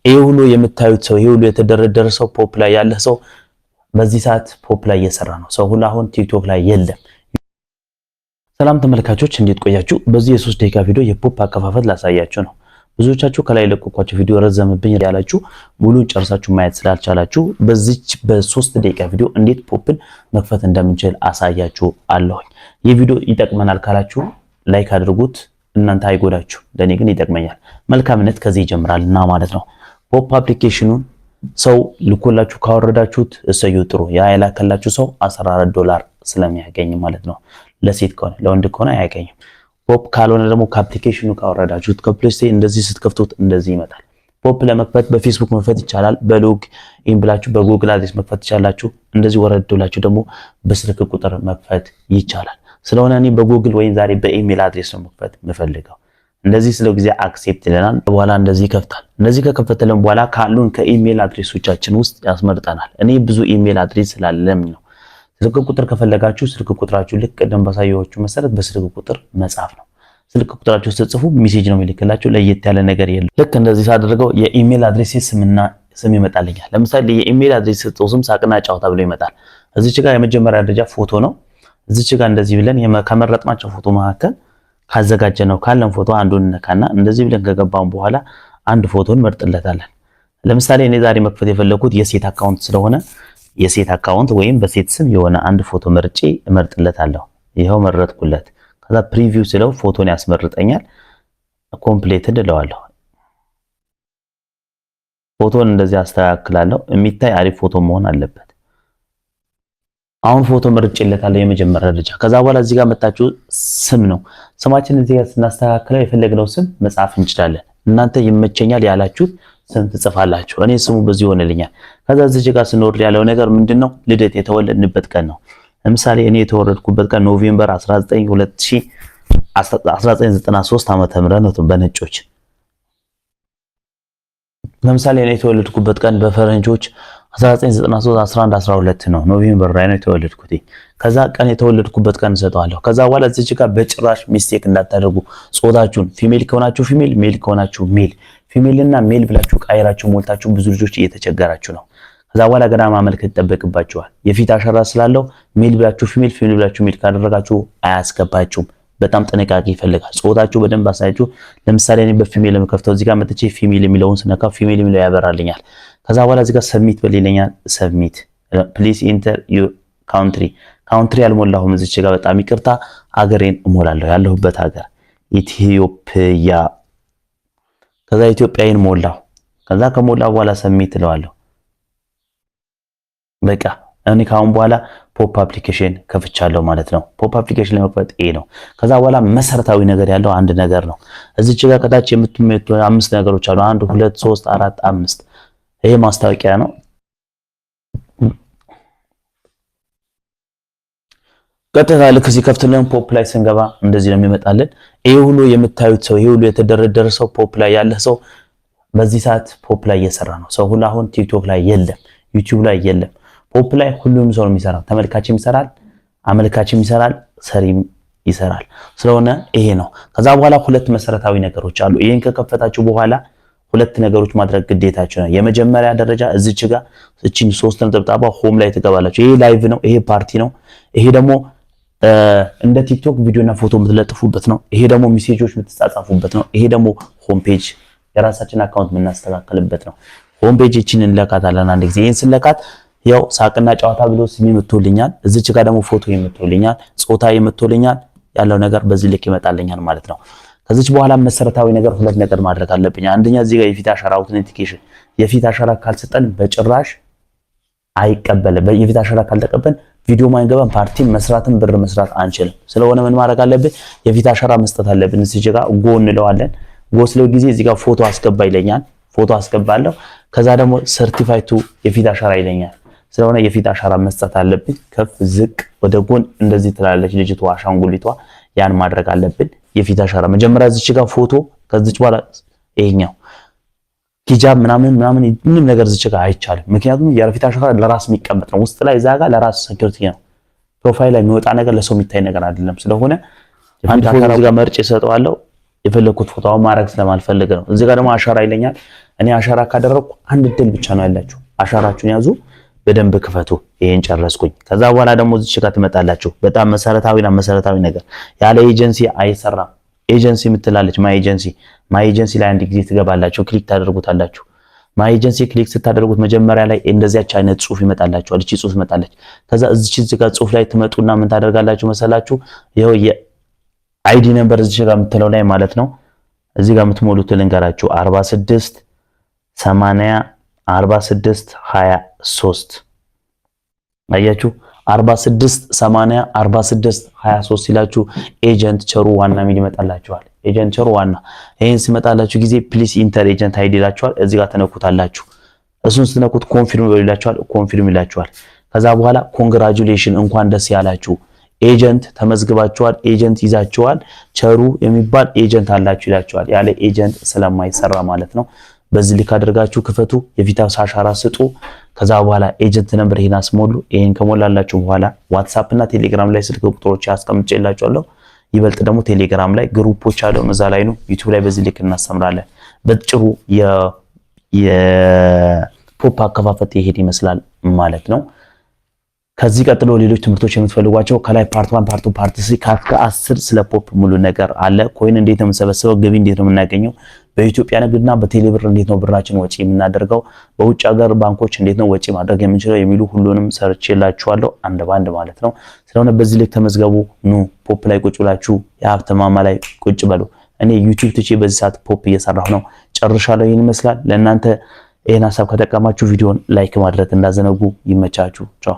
ይሄ ሁሉ የምታዩት ሰው፣ ይሄ ሁሉ የተደረደረ ሰው፣ ፖፕ ላይ ያለ ሰው በዚህ ሰዓት ፖፕ ላይ እየሰራ ነው። ሰው ሁሉ አሁን ቲክቶክ ላይ የለም። ሰላም ተመልካቾች፣ እንዴት ቆያችሁ? በዚህ የ3 ደቂቃ ቪዲዮ የፖፕ አከፋፈት ላሳያችሁ ነው። ብዙዎቻችሁ ከላይ የለቀኳቸው ቪዲዮ ረዘምብኝ ያላችሁ ሙሉን ጨርሳችሁ ማየት ስላልቻላችሁ በዚች በ3 ደቂቃ ቪዲዮ እንዴት ፖፕን መክፈት እንደምንችል አሳያችሁ አለሁኝ። ይህ ቪዲዮ ይጠቅመናል ካላችሁ like አድርጉት። እናንተ አይጎዳችሁ፣ ለእኔ ግን ይጠቅመኛል። መልካምነት ከዚህ ይጀምራልና ማለት ነው። ፖፕ application ኑን ሰው ልኮላችሁ ካወረዳችሁት እሰዩ ጥሩ። ያ የላከላችሁ ሰው 14 ዶላር ስለሚያገኝ ማለት ነው። ለሴት ከሆነ፣ ለወንድ ከሆነ አያገኝም። ፖፕ ካልሆነ ደግሞ ከ application ኑ ካወረዳችሁት ከ Play Store እንደዚህ ስትከፍቱት እንደዚህ ይመጣል። ፖፕ ለመክፈት በፌስቡክ መክፈት ይቻላል። በ log in ብላችሁ በ Google address መክፈት ይቻላችሁ። እንደዚህ ወረድ ብላችሁ ደግሞ በስልክ ቁጥር መክፈት ይቻላል። ስለሆነ እኔ በጉግል ወይም ዛሬ በ email address ነው መክፈት የምፈልገው። እንደዚህ ስለው ጊዜ accept ይለናል። በኋላ እንደዚህ ይከፍታል። እንደዚህ ከከፈተልን በኋላ ካሉን ከ email address ኦቻችን ውስጥ ያስመርጠናል። እኔ ብዙ email address ስላለኝ ነው። ስልክ ቁጥር ከፈለጋችሁ ስልክ ቁጥራችሁ ልክ ቅድም ባሳየኋችሁ መሰረት በስልክ ቁጥር መጻፍ ነው። ስልክ ቁጥራችሁ ስትጽፉ message ነው የሚልክላችሁ። ለየት ያለ ነገር የለም። ልክ እንደዚህ ሳደርገው የ email address ስምና ስም ይመጣልኛል። ለምሳሌ የ email address ስጠው ስም ሳቅና ጨዋታ ብሎ ይመጣል። እዚች ጋር የመጀመሪያ ደረጃ ፎቶ ነው። እዚች ጋር እንደዚህ ብለን ከመረጥናቸው ፎቶ መካከል ካዘጋጀነው ካለን ፎቶ አንዱን እነካና እንደዚህ ብለን ከገባን በኋላ አንድ ፎቶን መርጥለታለን። ለምሳሌ እኔ ዛሬ መክፈት የፈለኩት የሴት account ስለሆነ የሴት account ወይም በሴት ስም የሆነ አንድ ፎቶ መርጬ እመርጥለታለሁ። ይኸው መረጥኩለት። ከዛ preview ስለው ፎቶን ያስመርጠኛል። Completed እለዋለሁ። ፎቶን እንደዚህ አስተካክላለሁ። የሚታይ አሪፍ ፎቶ መሆን አለበት። አሁን ፎቶ መርጬለታለሁ የመጀመሪያ ደረጃ። ከዛ በኋላ እዚህ ጋር መጣችሁ ስም ነው። ስማችን እዚህ ጋር ስናስተካክለው የፈለግነው ስም መጻፍ እንችላለን። እናንተ ይመቸኛል ያላችሁት ስም ትጽፋላችሁ። እኔ ስሙ በዚህ ይሆንልኛል። ከዛ እዚህ ጋር ስንወርድ ያለው ነገር ምንድነው? ልደት፣ የተወለድንበት ቀን ነው። ለምሳሌ እኔ የተወለድኩበት ቀን November 19 1993 ዓመተ ምህረት ነው በነጮች። ለምሳሌ እኔ የተወለድኩበት ቀን በፈረንጆች 1993 11 12 ነው። November ላይ ነው የተወለድኩት። ከዛ ቀን የተወለድኩበት ቀን እሰጠዋለሁ። ከዛ በኋላ እዚች ጋር በጭራሽ mistake እንዳታደርጉ። ጾታችሁን female ከሆናችሁ female፣ male ከሆናችሁ male፣ female እና male ብላችሁ ቀይራችሁ ሞልታችሁ ብዙ ልጆች እየተቸገራችሁ ነው። ከዛ በኋላ ገና ማመልከት ይጠበቅባችኋል። የፊት አሻራ ስላለው male ብላችሁ female፣ female ብላችሁ male ካደረጋችሁ አያስገባችሁም። በጣም ጥንቃቄ ይፈልጋል። ጾታችሁ በደንብ አሳያችሁ። ለምሳሌ እኔ በ female የምከፍተው እዚህ ጋር መጥቼ female የሚለውን ስነካ female የሚለው ያበራልኛል። ከዛ በኋላ እዚህ ጋር submit በል ይለኛል። Submit፣ please enter your country። Country አልሞላሁም እዚች ጋር፣ በጣም ይቅርታ። አገሬን እሞላለሁ፣ ያለሁበት ሀገር ኢትዮጵያ። ከዛ ኢትዮጵያዊን ሞላሁ። ከዛ ከሞላ በኋላ submit እለዋለሁ። በቃ እኔ ካሁን በኋላ ፖፕ application ከፍቻለሁ ማለት ነው። ፖፕ application ለመክፈት ይሄ ነው። ከዛ በኋላ መሰረታዊ ነገር ያለው አንድ ነገር ነው። እዚች ጋር ከታች የምትመጡ አምስት ነገሮች አሉ። አንድ፣ ሁለት፣ ሶስት፣ አራት፣ አምስት። ይሄ ማስታወቂያ ነው። ቀጥታ ልክ ሲከፍትልን ፖፕ ላይ ስንገባ እንደዚህ ነው የሚመጣልን። ይሄ ሁሉ የምታዩት ሰው፣ ይሄ ሁሉ የተደረደረ ሰው፣ ፖፕ ላይ ያለ ሰው በዚህ ሰዓት ፖፕ ላይ እየሰራ ነው። ሰው ሁሉ አሁን ቲክቶክ ላይ የለም፣ ዩቲዩብ ላይ የለም። ፖፕ ላይ ሁሉም ሰው ነው የሚሰራው። ተመልካችም ይሰራል፣ አመልካችም ይሰራል፣ ሰሪም ይሰራል። ስለሆነ ይሄ ነው። ከዛ በኋላ ሁለት መሰረታዊ ነገሮች አሉ። ይሄን ከከፈታችሁ በኋላ ሁለት ነገሮች ማድረግ ግዴታችሁ ነው። የመጀመሪያ ደረጃ እዚች ጋር እቺን ሶስት ነጠብጣባ home ላይ ትገባላችሁ። ይሄ live ነው፣ ይሄ ፓርቲ ነው። ይሄ ደግሞ እንደ ቲክቶክ ቪዲዮና ፎቶ የምትለጥፉበት ነው። ይሄ ደግሞ ሜሴጆች የምትጻጻፉበት ነው። ይሄ ደግሞ home page የራሳችን account የምናስተካክልበት ነው። Home page እቺን እንለካታለን አንድ ጊዜ። ይሄን ስለካት ያው ሳቅና ጨዋታ ብሎ ስም ይመቶልኛል። እዚች ጋር ደግሞ ፎቶ ይመቶልኛል፣ ጾታ ይመቶልኛል። ያለው ነገር በዚህ ልክ ይመጣልኛል ማለት ነው። ከዚች በኋላ መሰረታዊ ነገር ሁለት ነገር ማድረግ አለብኝ። አንደኛ እዚህ ጋር የፊት አሻራ authentication፣ የፊት አሻራ ካልሰጠን በጭራሽ አይቀበልም። የፊት አሻራ ካልተቀበል ቪዲዮ ማንገባም፣ ፓርቲ መስራትም ብር መስራት አንችልም። ስለሆነ ምን ማድረግ አለብን? የፊት አሻራ መስጠት አለብን። እዚህ ጋር go እንለዋለን። Go ስለው ጊዜ እዚህ ጋር ፎቶ አስገባ ይለኛል። ፎቶ አስገባለሁ። ከዛ ደግሞ certify to የፊት አሻራ ይለኛል። ስለሆነ የፊት አሻራ መስጠት አለብኝ። ከፍ ዝቅ ወደ ጎን እንደዚህ ትላለች ልጅቷ አሻንጉሊቷ። ያን ማድረግ አለብን። የፊት አሻራ መጀመሪያ እዚች ጋር ፎቶ፣ ከዚች በኋላ ይሄኛው ሂጃብ ምናምን ምናምን ምንም ነገር እዚች ጋር አይቻልም። ምክንያቱም የፊት አሻራ ለራስ የሚቀመጥ ነው። ውስጥ ላይ እዛ ጋር ለራስ security ነው። Profile ላይ የሚወጣ ነገር ለሰው የሚታይ ነገር አይደለም። ስለሆነ አንድ ፎቶ እዚህ ጋር መርጬ እሰጠዋለሁ። የፈለኩት ፎቶ አሁን ማድረግ ስለማልፈልግ ነው። እዚህ ጋር ደግሞ አሻራ ይለኛል። እኔ አሻራ ካደረግኩ አንድ እድል ብቻ ነው ያላችሁ። አሻራችሁን ያዙ፣ በደንብ ክፈቱ። ይሄን ጨረስኩኝ። ከዛ በኋላ ደግሞ እዚች ጋር ትመጣላችሁ። በጣም መሰረታዊና መሰረታዊ ነገር ያለ ኤጀንሲ አይሰራም። ኤጀንሲ የምትላለች my agency፣ my agency ላይ አንድ ጊዜ ትገባላችሁ፣ click ታደርጉታላችሁ። My agency click ስታደርጉት መጀመሪያ ላይ እንደዚያች አይነት ጽሁፍ ይመጣላችኋል። እቺ ጽሁፍ ይመጣለች። ከዛ እዚች እዚህ ጋር ጽሁፍ ላይ ትመጡና ምን ታደርጋላችሁ መሰላችሁ? ይኸው የ ID number እዚች ጋር የምትለው ላይ ማለት ነው። እዚህ ጋር የምትሞሉት ልንገራችሁ፣ 46 80 46 23። አያችሁ፣ 46 80 46 23 ሲላችሁ agent ቸሩ ዋና የሚል ይመጣላችኋል። Agent ቸሩ ዋና ይሄን ሲመጣላችሁ ጊዜ "Please enter agent ID" ይላችኋል። እዚህ ጋር ተነኩታላችሁ። እሱን ስትነኩት confirm ይላችኋል። Confirm ይላችኋል። ከዛ በኋላ congratulation፣ እንኳን ደስ ያላችሁ፣ agent ተመዝግባችኋል፣ agent ይዛችኋል፣ ቸሩ የሚባል agent አላችሁ ይላችኋል። ያለ agent ስለማይሰራ ማለት ነው። በዚህ ልክ አድርጋችሁ ክፈቱ። የፊት አሻራ ስጡ። ከዛ በኋላ agent number ይሄን አስሞሉ። ይሄን ከሞላላችሁ በኋላ WhatsApp እና ቴሌግራም ላይ ስልክ ቁጥሮች አስቀምጬላችኋለሁ። ይበልጥ ደግሞ ቴሌግራም ላይ group ኦች አሉ፣ እዛ ላይ ነው። YouTube ላይ በዚህ ልክ እናስተምራለን። በጥሩ የ Poppo አከፋፈት ይሄድ ይመስላል ማለት ነው። ከዚህ ቀጥሎ ሌሎች ትምህርቶች የምትፈልጓቸው ከላይ part 1፣ part 2፣ part 3 ከ10 ስለ Poppo ሙሉ ነገር አለ። Coin እንዴት ነው የምንሰበስበው? ገቢ እንዴት ነው የምናገኘው? በኢትዮጵያ ንግድና በቴሌብር እንዴት ነው ብራችን ወጪ የምናደርገው? በውጭ ሀገር ባንኮች እንዴት ነው ወጪ ማድረግ የምንችለው? የሚሉ ሁሉንም ሰርቼላችኋለሁ አንድ ባንድ ማለት ነው። ስለሆነ በዚህ ልክ ተመዝገቡ። ኑ Poppo ላይ ቁጭ ብላችሁ የሀብት ማማ ላይ ቁጭ በሉ። እኔ YouTube ትቼ በዚህ ሰዓት Poppo እየሰራሁ ነው። ጨርሻለሁ። ይህን ይመስላል። ለእናንተ ይህን ሀሳብ ከጠቀማችሁ ቪዲዮን like ማድረግ እንዳትዘነጉ። ይመቻችሁ። ቻው።